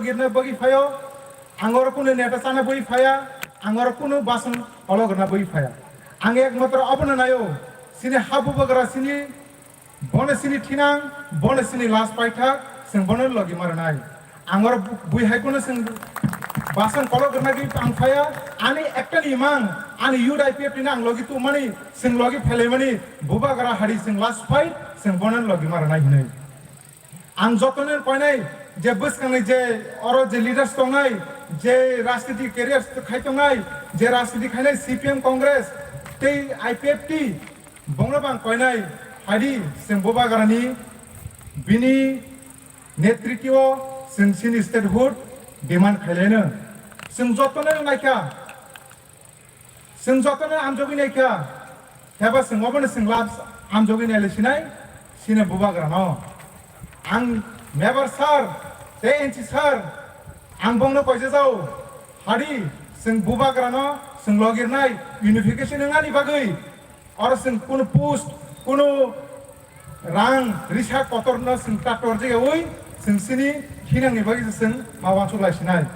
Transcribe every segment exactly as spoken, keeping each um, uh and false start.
Girna bagwi phaio, ang oro kunu neta chana bagwi phaya, ang oro kunu basan kolok rwna bagwi phaya. Ang ekmatro obono naio, sini ha bubagra sini, bono sini thinang, bono sini last paithak, chwng bono logi ma rwnai. Ang oro bu-, bui hai kunu chwng basan kolok rwna bagwi ang phaya, ani ekta ni mang, ani youth I P F T ni ang logi tubumani, chwng logi phailaimani, bubagra hari chwng last fight, chwng bono logi ma rwnai hinwi. Ang jotono koinai je bwskangni je oro je leaders tongnai, je rajniti career khai tongnai, je rajniti khainai C P M Congress tei I P F T, bongno bang koinai haidi chwng bubagrani bini netritwo chwng sini statehood demand khailaino. Chwng jotono naikha. Chwng jotono amjogwi naikha, heba chwng obono chwng lab amjogwi nailai sinai, sini bubagrano. Ang member sir, tei N C sir, ang bongno koijajao, hadi chwng bubagrano chwng logirnai unification wngnani bagwi, oro chwng kunu post, kunu rang risa kotorno chwng ta torjagwi, chwng sini hinangni bagwi chwng ma uansuk lai sinai.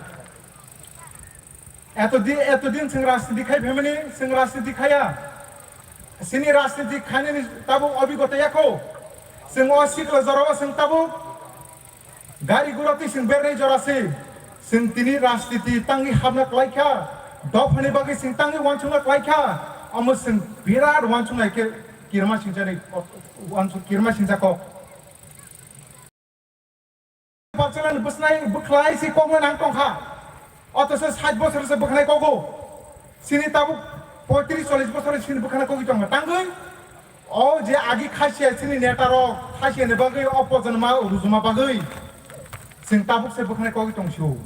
Etodin, etodin chwng rajniti khai phaimani, chwng rajniti khaya. Chini rajniti khainani tabuk obigota yakho. Chwng o sikla jorao chwng tabuk gari gura twi chwng bernai jora se. Chwng tini rajniti tangwi hapna kwlai kha. Dophani bagwi chwng tangwi uansukna kwlai kha. Omo chwng birat uansuknai khe kirma singjani, uansuk kirma singjak kok. Bachelor bwsnai bwkhlai si kokno nang tongkha. Otoso sait bosor se bwkhlai kogo. Sini tabuk poitris chollis bosor sini bwkhlai kogwi tongkha. Tangwi o je agi khasiya sini neta rok khasiya ni bagwi o pojon ma rujuma bagwi sing tabuk se bwkhlai kogwi tongsio.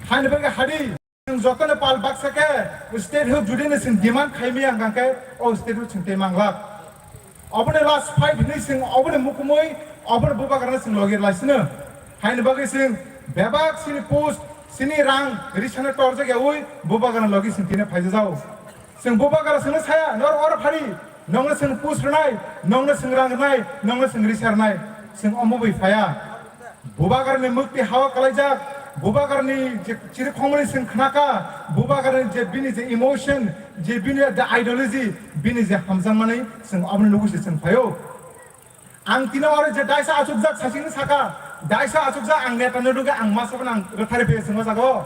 Hani bagwi hadi. Chwng jotono pal baksa khe statehood judino chwng demand khaimaya hwnkha khe o statehood chwng tei manglak. Oboni last fight hinwi chwng oboni mukumui oboni bubagrano chwng logi laisino. Haini bagwi chwng bebak sini post, sini rang risana torjak yaui bubagrano logi chwng tini phaijajao. Chwng bubagra chwngno saya, nor oro phari, nongno chwng post rwnai, nongno chwng rang rwnai, nongno chwng risa rwnai, chwng omo bai phaya. Bubagrani mukti hawa kalaijak, bubagrani je chirikhongmani chwng khnakha, bubagrani je bini je emotion, je bini je ideology, bini je hamjakmani chwng aboni logi se chwng phaio. Ang tino oro je daisa achukjak sachini saka, daisa achukjak ang neta no rwgwi ang masa phano ang rwthari phe chwngno jago.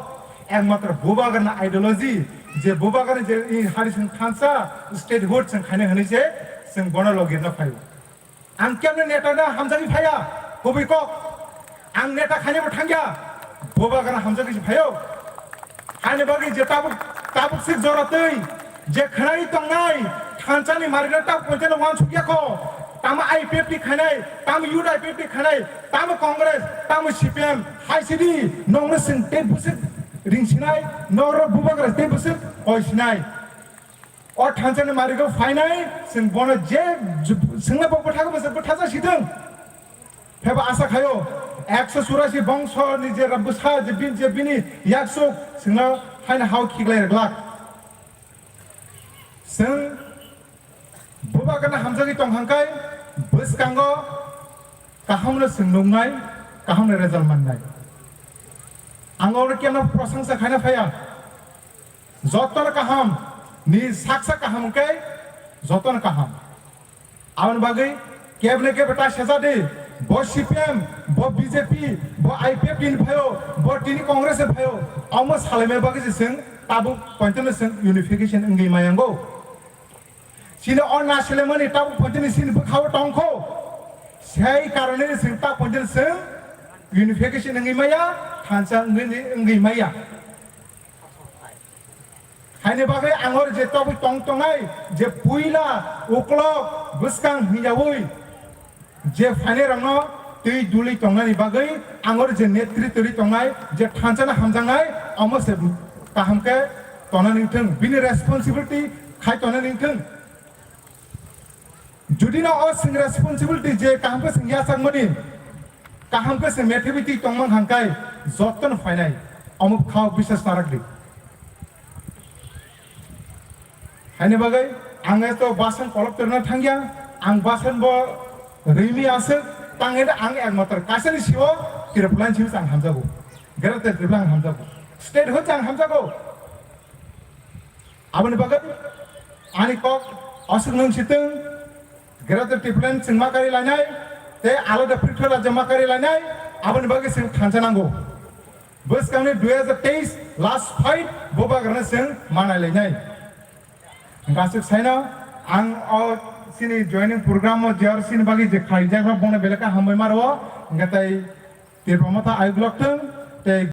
Ekmatro bubagrani ideology, je bubagrani je i hari chwng thansa statehood chwng khaina hwnwi se chwng bono logirno phaio. Ang kemne neta na hamjagwi phaya, kubui kok. Ang neta khainebo thangya, bubagrano hamjagwi se phaio. Ani bagwi je tabuk, tabuk sik jora twi je khnai tongnai, thansani marino tabuk poitano uansukya kho. Tamo I P F T khainai, tamo U D I P F T khainai, tamo Congress, tamo C P M, hai sidi nongno chwng tei bwswk ringsinai, noro bubagra tei bwswk koisinai. O thansani mariko phainai, chwng bono je ju-, chwngno bo bwthakgo bo se bwthacha sithwng. Phebo asa khaio, ekso churasi bongso ni je ra-, bwsa je bin-, je bini yaksuk chwngno haino hao khiklai rwglak. Chwng bubagrano hamjagwi tong hangkai, bwskango kahamno chwng nuknai, kahamno result mannai. Ang oro keno prosangsa khaina phaiya. Jotono kaham ni saksa kaham hwnkhe jotono kaham. Aboni bagwi kebne kebe ta sejadi, bo C P M, bo B J P, bo I P F T ni phaio, bo tini Congress ni phaio, omo salaimani bagwi se chwng tabuk pointono chwng unification wngwi mayango. Chini o naselemani tabuk poitini chini bwkhao tongkho. Sei karoneni chwng tabuk poitini chwng unification wngwi maya, thansa wngwi, wngwi maya. Haini bagwi ang oro je tabuk tong tongnai, je puila uklok bwskang hwnyaui, je phainairokno twi duli tongnani bagwi ang oro je netritwri tongnai, je thansano hamjaknai, omo se kaham khe tongnani wngthung, bini responsibility khai tongnani wngthung. Judino o chwng responsibility je kaham khe chwng yachakmani, kaham khe chwng methaibwi twi tongmang hangkai jotono phainai, omo khao biswas narakdi. Haini bagwi ang eto basan kolok torna thangya, ang basan bo rimi aswk, tangede ang ekmatro kaisani sio Tripura ni simi ang hamjago. Greater Tipraland hamjago. State hochang hamjago. Aboni bagwi ani kok aswk nwng sitwng, Greater Tipraland chwng ma kari lainai, tei alada prithibi rajya ma kari lainai, aboni bagwi chwng thansa nango. Bwskangni dui hazar teis last fight bo bagrano chwng manai lainai. Hwnkhe aswk saino ang o chini joining program o J R C ni bagwi je khlaijak rok bono belai khe hambai ma rwo, hwnkhe tei Tipra Motha ayuk lok thung, tei